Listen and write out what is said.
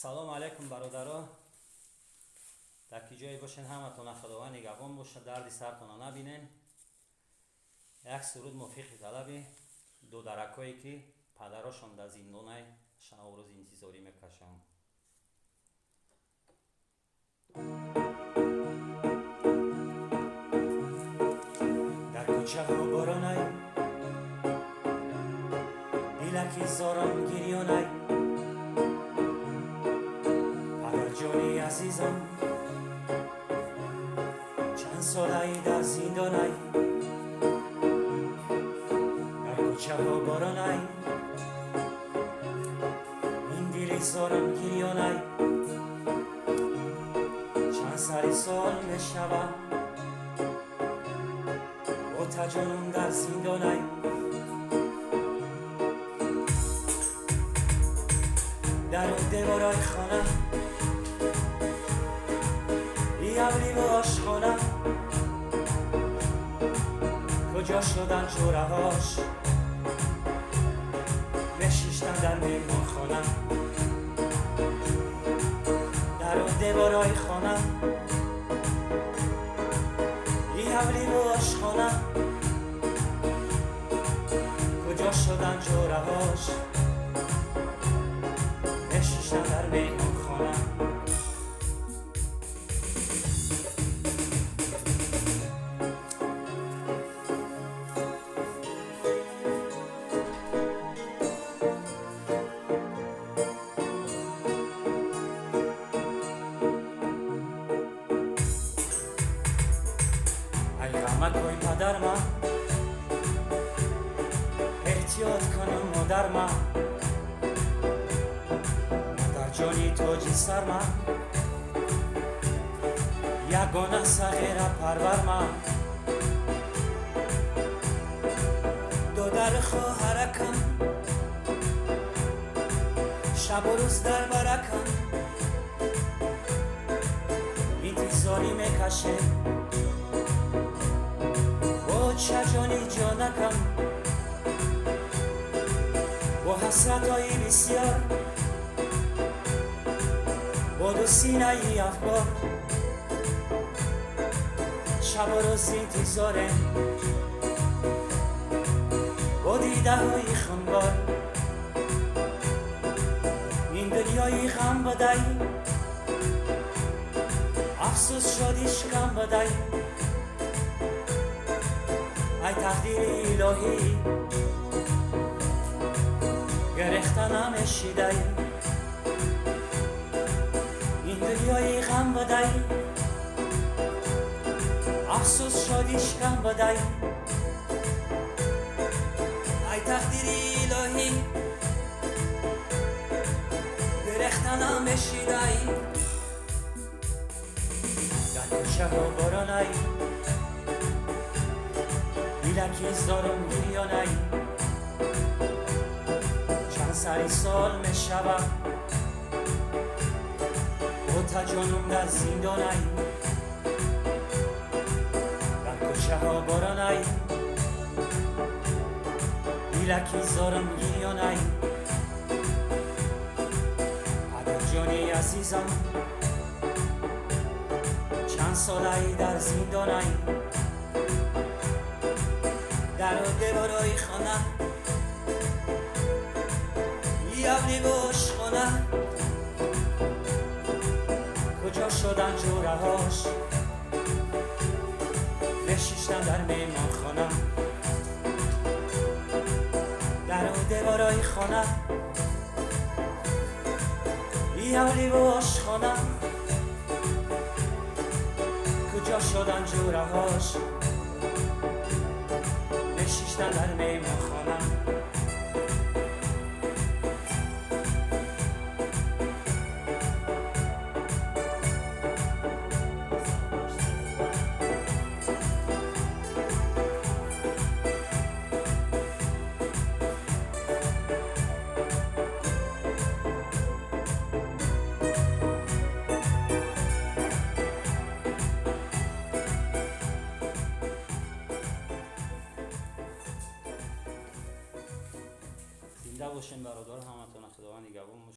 Салом алейкум, бародаро. Дар ки ҷое бошен, ҳаматона Худованд нигаҳбон боша, дарди сартона набинен. Як суруд мувофиқи талаби додаракое, ки падарошон дар зиндонай, шабу рӯз интизорӣ мекашанд. Дар кӯчаҳо боронай, дилаки зорам гирёнай. Падарҷони азизам, чанд солаи дар зиндонай. Дар кӯчаҳо боронай, ин дили зорам гирёнай. Чанд сари сол мешавад, отаҷонам дар зиндонай. Дар он деворای хона, ابری و آشخانه، کجا شدن جورهاش نشیشتن در میمان خانه. در اون دیوارای خانه، ابری و آشخانه، کجا شدن جورهاش نشیشتن در میمان خانه. Ғамакои падарма эҳтиёт кунам, модарма, модарҷони тоҷи сарма, ягона сағира парварма. Додару хоҳаракам шабу рӯз дар баракам интизорӣ мекашем. Чаҷони ҷонакам, бо ҳасратҳои бисёр, бо ду синаи афкор, шабу рӯз интизорем, бо дидаҳои хунбор. Ин дунёи ғам будай, афсӯс, шодиш кам будай. Ай тақдири илоҳӣ, гирехта намешидай. Ин дунёи ғам будай, афсӯс, шодиш кам будай. Ай тақдири илоҳӣ, гирехта намешидай. Дар кӯчаҳо боронай, дилаки зорам гирёнай. Чанд сари сол мешавад, отаҷонум дар зиндонай. Дар кӯчаҳо боронай, дилаки зорам гирёнай. Падарҷони азизам, чанд солаи дар зиндонай. Дар деворای خانه، ابری و آشخانه، کجا شدن جورهاش نشیشتن در میمان خانه. در دیوارای خانه، ابری و آشخانه، کجا شدن جورهاش نشیشتن در میمان خانه. Зинда бошем, бародар, ҳаматона Худованд нигаҳбон.